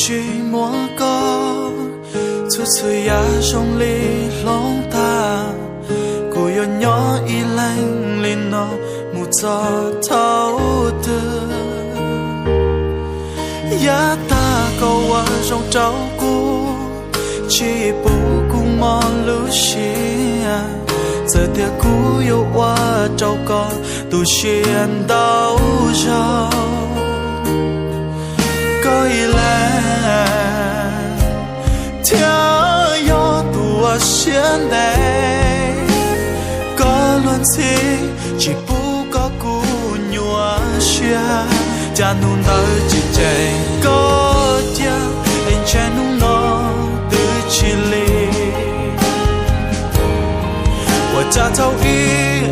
Tsis muaj koj, txhua txhua yam zoo li hloov tag. Kuv yuav nyob ib leeg li no mus txog thaum twg? Yav tag koj ua zoo rau kuv, tsis pub kuv mob lub siab. Txawm tias kuv yuav ua rau koj tu siab ntau zaus, koj ib leeg thiaj yog tus uas siab ntev. Koj luag ntxhi tsis pub koj kuv nyuaj siab, cas hnub ntawd tsis ceem koj cia, es ntshe hnub no twb tsis lim. Ua cas thaum ub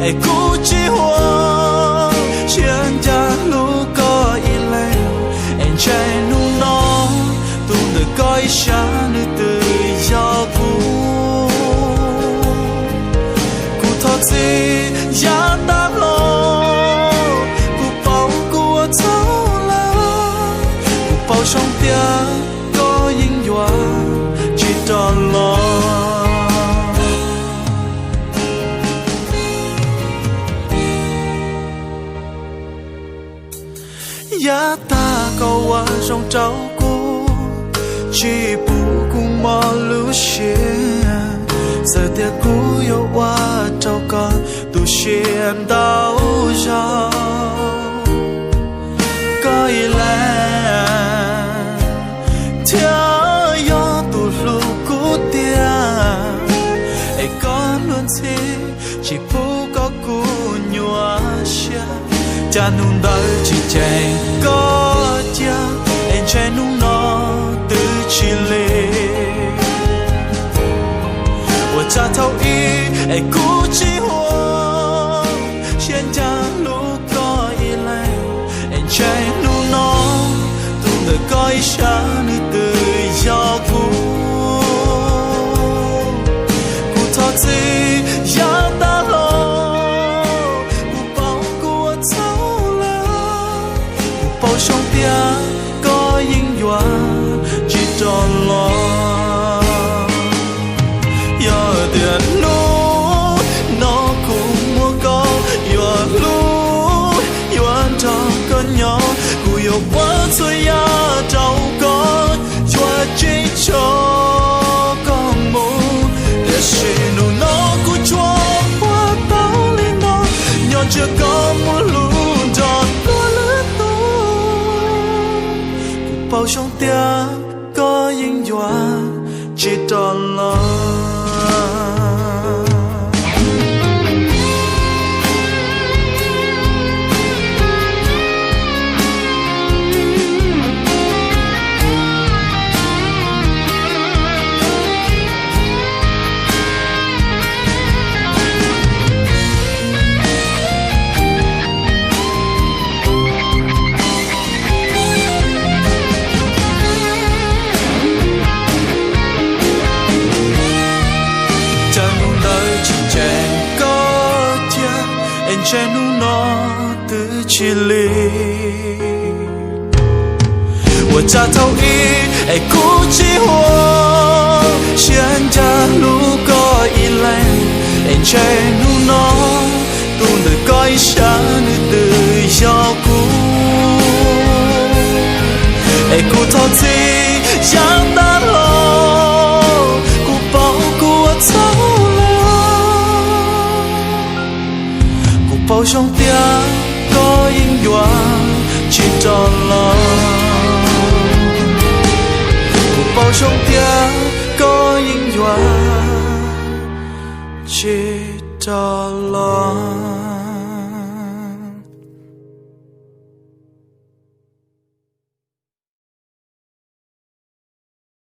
es kuv tsis huam, siab ncaj hlub koj ib leeg, es ntshe hnub no tus ntawm koj ib sab nws twb yog kuv. Kuv thov txim yav tag los, kuv paub kuv ua txhaum lawm, kuv paub zoo tias koj yeej yuav tsis rov los. Yav tag koj ua zoo rau kuv, tsis pub kuv mob lub siab. Txawm tias kuv yuav ua rau koj tu siab ntau zaus, koj ib leeg thiaj yog tus hlub kuv tiag. Es koj luag ntxhi tsis pub koj kuv nyuaj siab, cas hnub ntawd tsis ceem koj cia, es ntshe hnub no twb tsis lim. Ua cas thaum ub es kuv tsis huam, siab ncaj hlub koj ib leeg, es ntshe hnub no tus ntawm koj ib sab nws twb yog kuv. Kuv thov txim yav tag los, kuv paub kuv ua txhaum lawm, kuv paub zoo tias koj yeej yuav tsis rov los. Yog tias hnub no kuv muaj koj, yuav hlub yuav nrog koj nyob, kuv yuav ua txhua yam rau koj, yuav tsis tso koj mus. Tiam sis hnub no kuv tsuas ua tau li no, nyob ntsib koj mus hlub nrog luag lwm tus. Kuv paub zoo tias koj yeej yuav tsis rov los. Cas hnub ntawd tsis ceem koj cia, es ntshe hnub no twb tsis lim. Ua cas thaum ub es kuv tsis huam, siab ncaj hlub koj ib leeg, es ntshe hnub no tus ntawm koj ib sab nws twb yog kuv. Es kuv thov txim yav tag los, kuv paub kuv ua txhaum lawm. Kuv paub zoo tias koj yeej yuav tsis rov los. Kuv paub zoo tias koj yeej yuav tsis rov los.